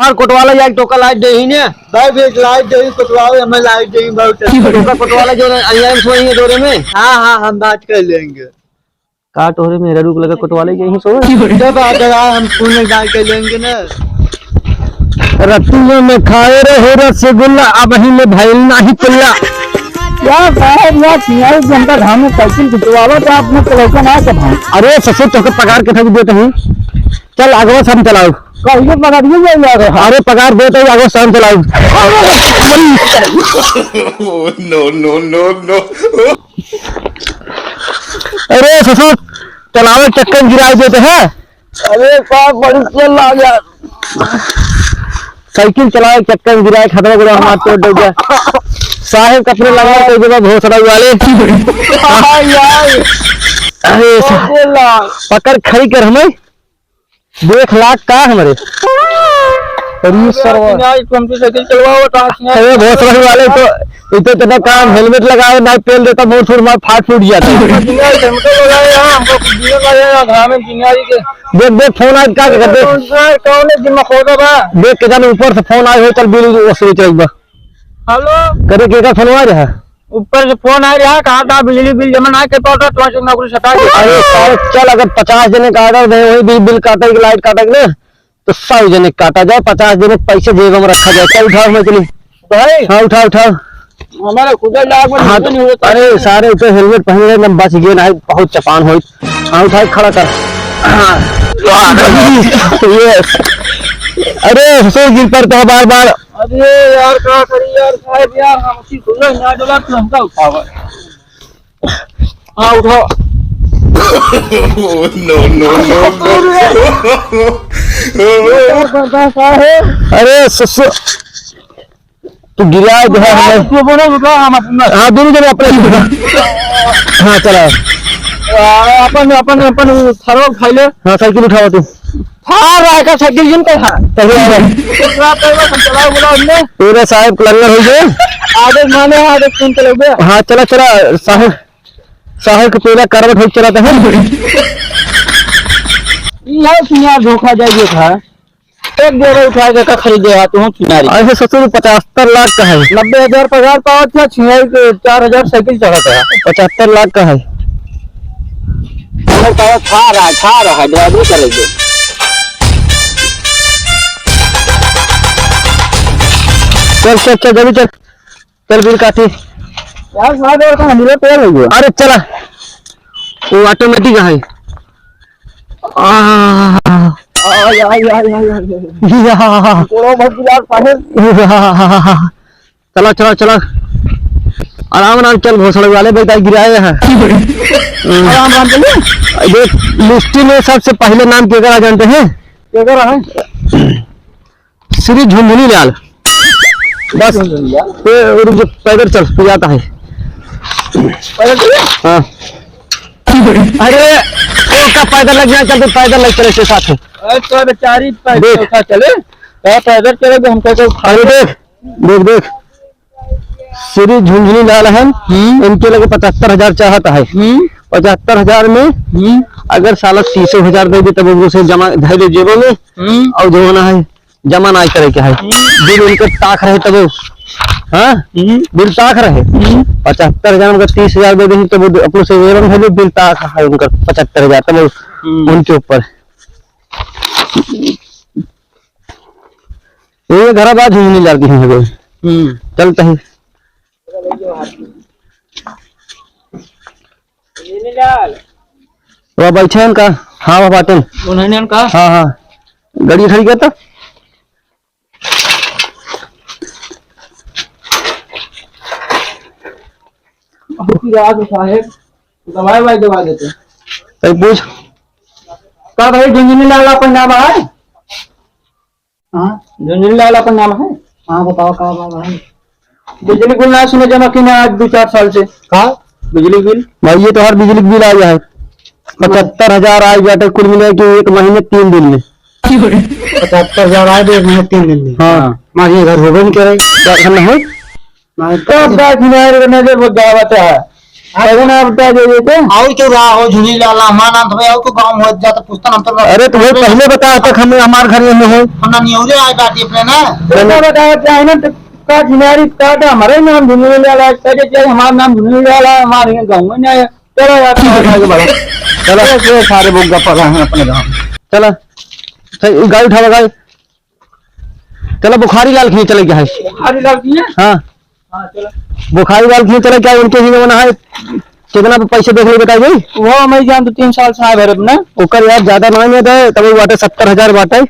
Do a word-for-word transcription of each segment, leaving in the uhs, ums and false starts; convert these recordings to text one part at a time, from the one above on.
और कोटवाला जाके टोका लाइट देही ने। भाई, भेज लाइट देही, कोटवाला हमें लाइट देही, बहुत अच्छा। टोका कोटवाला जो है, अहियाँ में सोई है जोरे में। हाँ, हाँ, हम बात कर लेंगे। का तोहरे मेहरारू के लगे कोटवाले के यहीं सोए? जब आ गया, हम खून गाय के लेंगे ना। रतियों में खाए रहे रसगुल्ला, अब ही में भइल नाही कुल्ला। क्या साहब, यार, सियाई जनता धाम में साइकिल गिरवावा तो आपने चलौका ना सब हम। अरे ससुर, तोहके पगार के ठग देते हैं। चल, आगवा से हम चलाओ। कहिए पगार ये जाए यार। अरे पगार देते ही आगवा से हम चलाओ। Oh, no, no, no, no। अरे ससुर, चलावे चक्कर गिराए देते हैं। अरे साहब, बड़ी तेल लाग यार। साइकिल चलावे चक्कर गिराए, खतरा गुड़ा हमार तोड़ दे गया। साहेब कपड़े लगा के जब भोसड़ा वाले। हाँ यार। अरे सा-, बहुत तेल लाग। पकड़ खड़ी कर हमें। देख लाग का हमरे। अरे सरवा। सिंगार, तुम तो साइकिल चलवाओ, तो सिंगार। अरे भोसड़ा वाले तो, इतना काम, हेलमेट लगावे ना, पेल देता, मोड़ छोड़ मार, फाट फूट जाता है। सिंगार, हेलमेट लगाए यहाँ, हमको कुछ दिनों का है, यहाँ घाम में सिंगारी के। देख, देख, फोन आए, का करते? कौन सा, कौन है जिम्मा खोदा बा? देख, के जाने ऊपर से फोन आए हो, चल बिल वसूल चल बा। हेलो। करे के का फोन आ रहा? ऊपर से फोन आ रहा, कहा था बिजली बिल जमा ना कर पाता, तुम्हारे से नौकरी सटा दे। अरे सारे चल, अगर पचास जने का ऑर्डर दे, वही बिल, बिल काटे के, लाइट काटे के ना, तो सौ जने काटा जाए, पचास जने के पैसे जेब में रखा जाए। चल उठाओ, मैं चली। भाई। हाँ, उठाओ, उठाओ। हमारे खुदा लाग में हाँ, नहीं होता। अरे सारे ऊपर हेलमेट पहन ले, एकदम बच गए ना, बहुत चपान होई। हाँ, उठाओ, खड़ा कर। हाँ। ये। अरे ससुर गिर पड़ता है बार बार। अरे यार, का करी यार, साहब यार, हम उसी खुला ना डोला, तू हमका उठावा। हाँ, उठाओ। Oh, no, no, no, no। अरे ससुर, तू गिरा जो है हमें। तू बोलो, उठाओ, हम अपना। हाँ, दोनों जने अपने। हाँ, चला। आ, अपन, अपन, अपन थरवा उठा ले। हाँ, साइकिल उठाओ तू। हाँ, राय का साइकिल जिन पे है। पहले आ रहा। दूसरा पे बस चलाओ, बोला हमने। तेरे साहब कलंदर हो गए। आगे माने, आगे कौन चलाओगे? हाँ, चला, चला, साहब, साहब के पहला करवट हो चला था। ये है कि यार धोखा जाइए था। एक जगह उठा के का खरीदे है, तू किनारे। ऐसे ससुर पचहत्तर लाख का है। नब्बे हजार पगार पावत है, छियाई के चार हजार साइकिल चढ़त है। पचहत्तर लाख का है। हमर पावत खा रहा है, खा रहा है, ड्राइवरी करेंगे। चल, चल, चल, जल्दी चल। चल, बिल काटी। यार, साहब, यार, का handle fail हो गया। अरे, चला। वो automatic है। आ। आय, आय, आय, आय, आय। या। थोड़ा बहुत यार, साहब। या। चला, चला, चला। आराम, आराम चल, भोसड़ वाले बेटा गिराए हैं। आराम, आराम चलिए। देख, list में सबसे पहले नाम केकर आ जानते हैं? केकर है? श्री झुनझुनी लाल। बस। झुनझुनी लाल। ये रुक जा, पैदल चल, तू जाता है। पैदल चले? हाँ। अरे, वो का पैदल लग जाए, चल तू पैदल लग चले से साथ है। अरे, तो बेचारी पैदल देख। उठा चले। तो पैदल चले तो हमको तो अरे देख, देख, देख। श्री झुनझुनी लाल है, हम्म। इनके लगे पचहत्तर हजार चाहत है। हम्म। पचहत्तर हजार में हम्म। अगर साला तीसो हजार दे दे, तब उसे जमा धर दे जेबों में। हम्म। और जो होना है, जमा ना करे के है। हम्म। बिल उनके ताक रहे तब, हाँ? हम्म। बिल ताक रहे। हम्म। पचहत्तर हजार में अगर तीस हजार दे दे, तब वो अपने से एवं है, बिल ताक है उनका पचहत्तर हजार, तब हम्म। उनके ऊपर। ये घर बा झुनझुनी लाल की है। हम्म। चलते हैं। वो बैठे हैं का? हाँ, वो बाटे। उन्होंने का? हाँ, हाँ। गाड़ी खड़ी कर तो। अब की रात साहेब, दवाई वाई दवा देते। भाई पूछ। का भाई झुनझुनी लाल अपन नाम है? हाँ? झुनझुनी लाल अपन नाम है? हाँ, बताओ का बात है? बिजली बिल ना सुने जमा किने आज दो चार साल से। का? बिजली बिल। भाई, ये तो हर बिजली बिल आ गया है। पचहत्तर हजार आ जाते कुल मिला के एक महीने तीन दिन में। पचहत्तर हजार आ गए एक महीने तीन दिन में। हाँ। माँ, ये घर होबे नहीं करे। क्या घर ना हो? माँ, कब बात नहीं आ रही, नजर बहुत बड़ा बात है। अरे ना, बता दे देते। और क्यों रहा हो, झुनी लाला, हमारा नाम तो भाई, और को गाँव हो जाता, पूछता नाम तो। अरे, तो वही पहले बता तक हम, हमार घर में हो। हम ना नियौरे आए बाटी अपने ना। तो बता, चाहे ना, तो का झिनारी, का, का हमारे नाम झुनी लाला, कहे कि हमारा नाम झुनी लाला, हमारे गाँव में नहीं आया। चलो यार, चलो, आगे बढ़ो। चलो। ये, ये सारे लोग गप्पा रहे हैं अपने गाँव में। चलो। सही, गाड़ी उठावा, गाड़ी। चलो, बुखारी लाल खियाँ चले क्या है? बुखारी लाल खियाँ? हाँ। हाँ, चलो। बुखारी लाल खियाँ चले क्या, उनके ही जमाना है। कितना पे पैसे देख ले, बताइए। वो मैं जान तो तीन साल से आए भरत ना। ओकर यार ज्यादा ना नहीं दे, तब वो बाटे सत्तर हजार बाटे।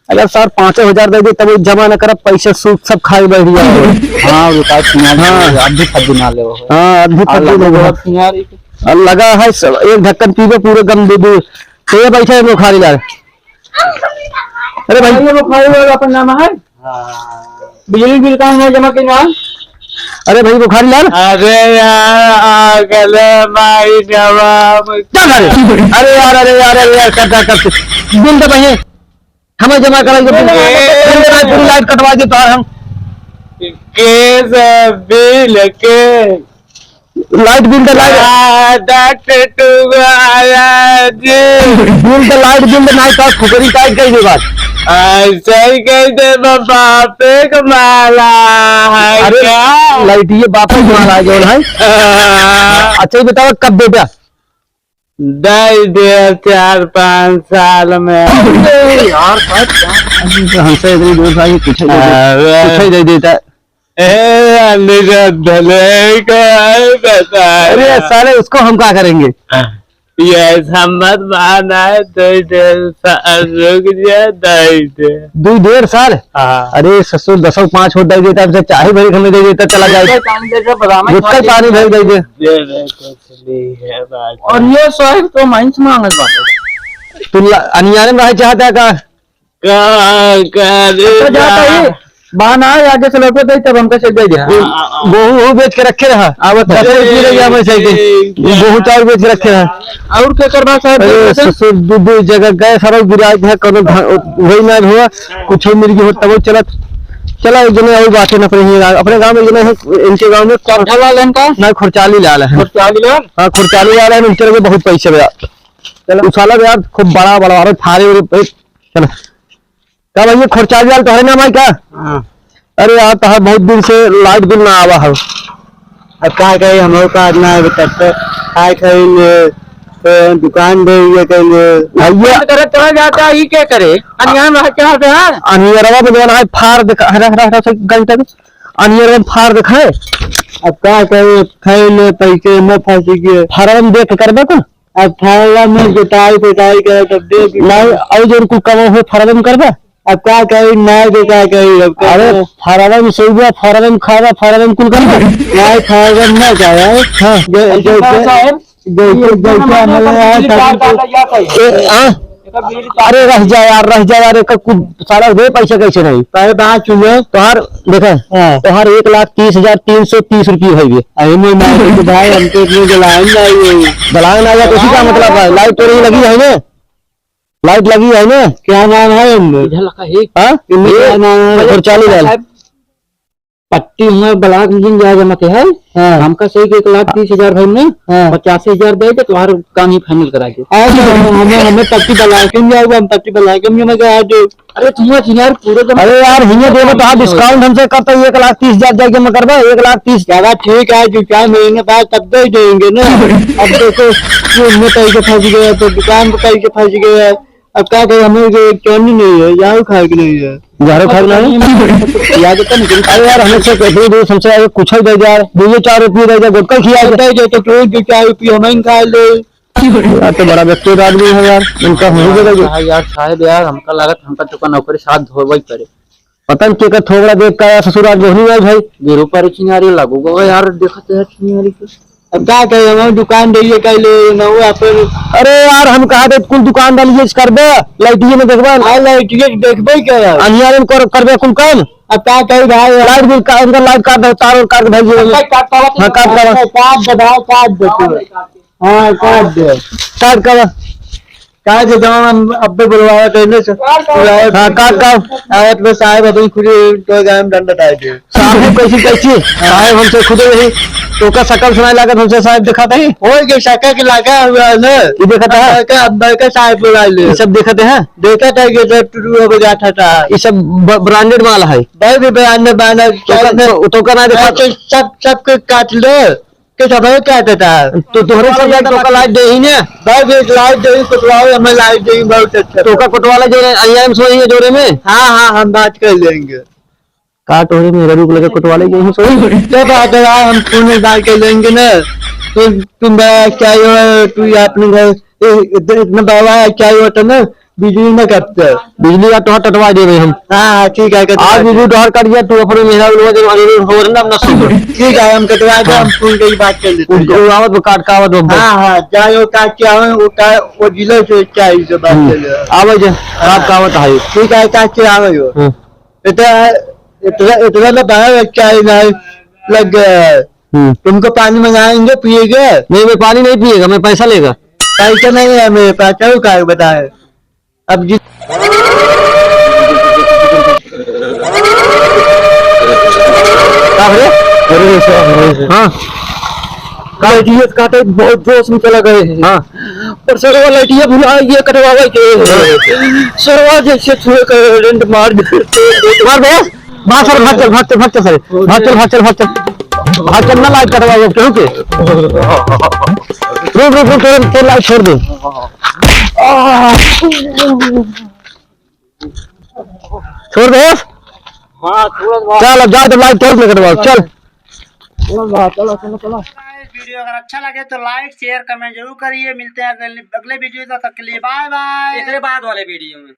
अगर सर पाँचों हजार दे दे, तब वो जमा न करब, पैसे सूद सब खाए बैठ गया। हाँ, वो का सुना दे, हाँ। आधी फद्दी ना ले वो। हाँ, आधी और फद्दी लगा ले वो। हुआ सुना रही। और लगा है सब, एक ढक्कन पीबे, पूरे गम दे दे। तो ये बैठे हैं बुखारी लाल। अरे भाई। अरे बुखारी लाल अपन नाम है? हाँ। बिजली बिल का है जमा के नाम? अरे भाई बुखारी लाल। अरे यार, आ गले माई जवाब। क्या करे? अरे यार, अरे यार, अरे यार, कर, कर, कर। बिल दे भाई। हमें जमा कराई दे बिल। ए। बिल दे भाई, पूरी लाइट कटवा दे तो हम। के सब बिल के? लाइट बिल दे, लाइट। आ, डॉक्टर टुवारा जी। बिल दे, लाइट बिल दे, नहीं तो खुदरी काट के दे बात। ऐसे ही कह दे, बापे का माला है अरे, क्या? लाइट ये बापे का माला है, जो है। हाँ। अच्छा, ये बताओ, कब देबा? दे दे चार पाँच साल में। अरे यार, बात क्या? हमसे इतनी दूर से आके पूछे दे दे। अरे। पूछे दे देता। ए, अनिरुद्ध ने कहा बताया। अरे साले, उसको हम क्या करेंगे? ये सम्मत बान है, दे दे, सा-, रुक जा, दे दे। दो डेढ़ साल? हाँ। अरे ससुर, दसों पाँच हो दे देता, हमसे चाहे भरी हमें दे देता, चला जाए। गुटखा पानी जैसे बदाम गुटखा खाते पानी भर दे दे। दे दे, कुछ नहीं है बात। और ये साहब तो माइंस मांगत बाटे। तू ला-, अनियारे में रहे चाहता का? का करे तो जाता जा। ही, बहाना है, आगे से लौटे तो तब हमका चेक दे दिया। हाँ, हाँ, हाँ। गेहूं, गेहूं बेच के रखे रहा। आवत है। दस रुपये ले गया मैं साइकिल। ठीक है। गेहूं चाउर बेच के रखे रहा। और क्या करबा साहब, अरे बेच के? ससुर, दू, दू जगह गए, सारा गिराज है, कोनो धा-, वही ना हुआ, कुछ मिल गया हो, तब चलत। चला, एक जने और बात है ना, अपने ही गाँव, अपने गाँव में एक जने है, इनके गाँव में कौन? ढला लेन का? ना, खुरचाली लाल है। खुरचाली लाल? हाँ, खुरचाली लाल है, उनके लगे बहुत पैसे बा। चला। उ साला बा यार, खूब बड़ा, बड़ा, अरे, थारे, अरे, चला। का भैया, खुरचाली लाल तोहरे नाम है का? हाँ। अरे यार, तोहार बहुत दिन से लाइट बिल ना आवा है। अब का कही, हम लोग का ना है, तब तो खाए खाए ले, तो दुकान दे ये कह ले। भैया। बंद करे चला जाता है, ये क्या करे? अनियार में क्या होता है? अनियरवा में जवन है, फार दिखा, हरा, हरा, हरा से घंटा में। अनियरवा में फार दिखाए। अब का कही, खाए ले, पैसे में फंस गए। फार्म देख के करबे तो? अब फार्म में जुताई, पिटाई करे, तब दे भी नहीं, और जो कुल कमाओ हो, फार्म में करबे? अब का कही, ना दे का कही, अब का अरे, कही? फार्म में सोइबा, फार्म में खाबा, फार्म में कुल करबा। नहीं, फार्म में ना जाए। हाँ। जो, ऐसे जो, कौन सा है? जो, ये जो, इतना जो, मतलब हमारे का यहाँ बिजली तार सब काटा जाता है। ए, हाँ। इसका बिजली तार अरे, रह जा यार, रह जा यार, एक कुल सारा दे पैसा कैसे नहीं? पहले बात सुनो। तोहार, देखे, हाँ। तोहार एक लाख तीस हजार तीन सौ तीस रुपये है ये। अरे, मैं मालिक के भाई, हम तो इतने जलाए ना ये। जलाए ना या तो इसी का मतलब है, लाइट तो नहीं लगी है ना? लाइट लगी है ना? क्या नाम है इनमें? इधर लगा है। हाँ? इनमें ये क्या नाम है? खुरचाली लाल। साहब, पट्टी हमें ब्लॉक में जिन जाए जमा के है। हाँ। हमका सही के एक लाख तीस हजार भाई ने हाँ। पचासी हजार दे के तुम्हारा काम ही फाइनल करा के। अरे, हमें, हमें, हमें पट्टी ब्लॉक में जाए, हम पट्टी ब्लॉक में जमा के आज। अरे, तुम यार पूरे तो अरे यार, हिंगे देवे तो आप डिस्काउंट हमसे करते, एक लाख तीस हजार जाके में करबा, एक लाख तीस। चला ठीक है, दो चार महीने बाद तब दे देंगे ना। अब देखो, ये में पैसे फंस गए, तो दुकान पे पैसे फंस गए। अब का कहे, हमें जो चैनी नहीं है, जहरो खाए के नहीं है। जहरो खाए के नहीं? याद है ना? अरे यार, हमें से कितनी दूर हमसे आए, कुछ ही दे दे यार, दो चार रुपये दे दे, गुटखा खिया दे। दे दे, तो तू दो चार रुपये हमें खा ले। यार, तो बड़ा व्यक्ति आदमी है यार, इनका हम ही दे देंगे। हाँ यार, साहब यार, हमका लागत हमका तो का नौकरी साथ धोबई पड़े। पता नहीं केकर थोबड़ा देख का यार ससुर आज बोहनी आए भाई। गिरो पर चिनारी लगो गो यार, देखत है चिनारी के। अब का कहे, हम दुकान दइए कह ले, ना वो अपन। अरे यार, हम कहा थे कुल दुकान डालिए, इस करबे, लाइटिए में देखबे। हाँ, लाइटिए देखबे क्या यार? अनियारे में कर, करबे कुल काम। अब का कही भाई? लाइट बिल का, उनका लाइट काट दो, तार और काट के भेज दो। काट, काट, काट, हाँ, काट, काट। काट दे भाई, काट दे। हाँ, काट दे। काट का बा? काट दे, जमा हम अब्बे बुलवाया तो इन्हें से। हाँ, काट का। आवत में साहब अपन खुद तो गाय में डंडा डाल दे। साहब कैसी, कैसी? हाँ। साहब हमसे खुद यही। तोका शकल से नाहीं लागत, हमसे साहेब देखात ही। ओए, ये शकल के लागा हुआ है ना। ये देखत है? अंदर का, अंदर का साहेब बुला ले। ये सब देखत है? देखत है, ये सब टुटू हो जाता था। ये सब ब-, branded माल है। भाई भी branded माल है। तोका, तो, तोका ना देखा। तो सब, सबके काट ले। के सब है क्या देता है? तो तोहरे से ज्यादा तोका लाइट दे ही ना। भाई भी लाइट दे ही, कुटवाओ, हमें लाइट दे ही, बहुत अच्छा। तोका कुटवा ले जोरे, अइया हम सोई है जोरे में। हाँ, हाँ, हम बात कर लेंगे। का तोहरे मेहरारू के लगे कुटवा ले गई है, सोई? क्या बात है यार, हम फोन में बात कर लेंगे ना। तू, तुम बड़ा क्या हो, तू ये अपने घर, ए, इतना, इतना बड़ा क्या होता ना, बिजली ना कटता। बिजली का तोहर टटवा देबे हम। हाँ, हाँ, ठीक है, कटवा आज दे। बिजली तोहर कट गया, तू अपने मेहरारू लोग जब अनुरोध हो ना, हम ना सुन। ठीक है, हम कटवा दे, हाँ। हम फोन पे ही बात कर लेते हैं। उनको आवत वो काट का आवत वो। हाँ, हाँ, जाए वो काट के आवे, वो का, वो जिले से क्या ही से बात हम्म। कर ले। आवे जे, हाँ। काट का आवत है। ठीक है, काट के आवे वो। हाँ। इतना, इतना, इतना तो बाहर अच्छा ही नहीं लग गया है। हम्म। तुमको पानी मंगाएंगे, पिएगा? नहीं, मैं पानी नहीं पिएगा, मैं पैसा लेगा। पैसा नहीं है मेरे पास, चलो काय बताए। अब जिस का रे? अरे, हाँ। का? लाइटिया कहते बहुत जोश में चला गए हैं। हाँ। पर सरवा लाइटिया भुला ये कटवावे के। सरवा जैसे छुए करंट मार दे। मार दे। भाग सर, भाग चल, भाग चल, भाग चल सर। भाग चल, भाग चल, भाग चल। भाग चल ना, लाइट कटवावे, क्यों के? रुक, रुक, रुक, तोर, तोर लाइट छोड़ दे। छोड़ दे। हाँ, छोड़ दे। चल, अब जा, तो लाइट तोड़ ले कटवा, चल। चलो, चलो, चलो, चलो। Guys, वीडियो अगर अच्छा लगे तो like, share, comment जरूर करिए। मिलते हैं अगले, अगले वीडियो, तब तक के लिए bye bye। एकरे बाद वाले वीडियो में।